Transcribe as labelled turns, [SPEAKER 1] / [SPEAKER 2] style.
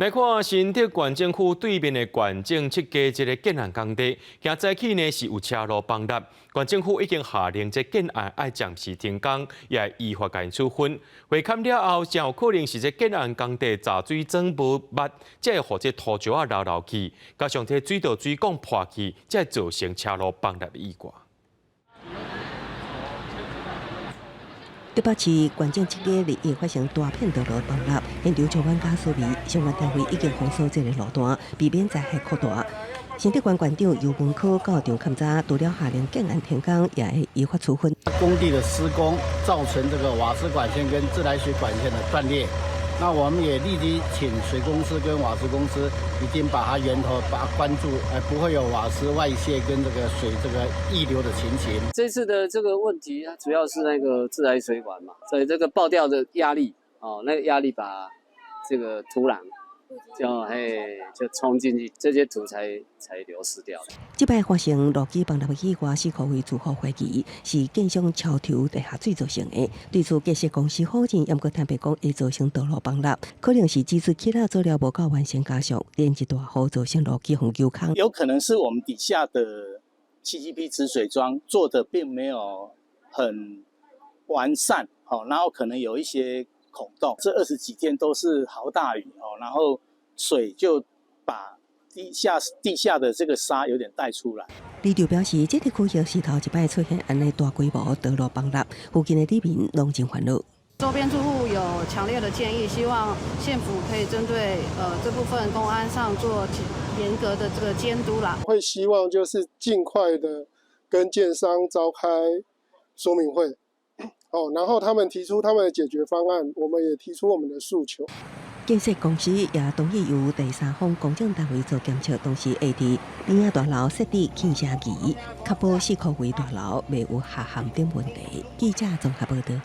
[SPEAKER 1] 來看新竹縣政府對面的縣政七街這个建案工地，今早起呢是有車路崩塌，縣政府已經下令這建案愛暫時停工，也會依法共𪜶處分。會勘了後，誠有可能是這建案工地閘水井無密，才會予這土石仔流落去，加上這水道水管破去，才會造成車路崩塌的意外。
[SPEAKER 2] 竹北市縣政七街日夜發生大片道路崩塌，現場充滿瓦斯味，相關單位已經封鎖這个路段，避免災害擴大。新竹縣縣長游文科到場勘查，除了下令建案停工，也會依法處分。
[SPEAKER 3] 工地的施工造成這個瓦斯管線跟自來水管線的斷裂，那我們也立即請水公司跟瓦斯公司已經把它源頭把它關住，不會有瓦斯外泄跟這個水這個溢流的情形。
[SPEAKER 4] 這次的這個問題，它主要是那個自來水管嘛，所以這個爆掉的壓力，哦，那個壓力把這個土壤就嘿就衝進去，這些土才流失掉。
[SPEAKER 2] 這擺發生路基崩塌的意外，是可為住戶懷疑是建商超投地下水造成的。對此，建設公司否認，毋過坦白講會造成道路崩塌，可能是止水起來做了無夠完善，加上連日大雨造成路基予虯空。
[SPEAKER 5] 有可能是我們底下的 CGP 止水樁做的並沒有很完善，好，然後可能有一些孔洞。這20幾天都是豪大雨哦，然後水就把地下的這個沙有點帶出來。
[SPEAKER 2] 里長表示，這个區域是頭一擺出現按呢大規模道路崩塌，附近的里民攏真煩惱。
[SPEAKER 6] 周邊住戶有強烈的建議，希望縣府可以針對這部分工安上做嚴格的這個監督啦。
[SPEAKER 7] 會希望就是盡快的跟建商召開說明會，哦，然後他們提出他們的解決方案，我們也提出我們的訴求。
[SPEAKER 2] 建設公司也同意由第三方公證單位做檢測，同時會佇邊仔大樓設置檢測儀，確保四箍圍大樓袂有下陷等問題。記者綜合報道。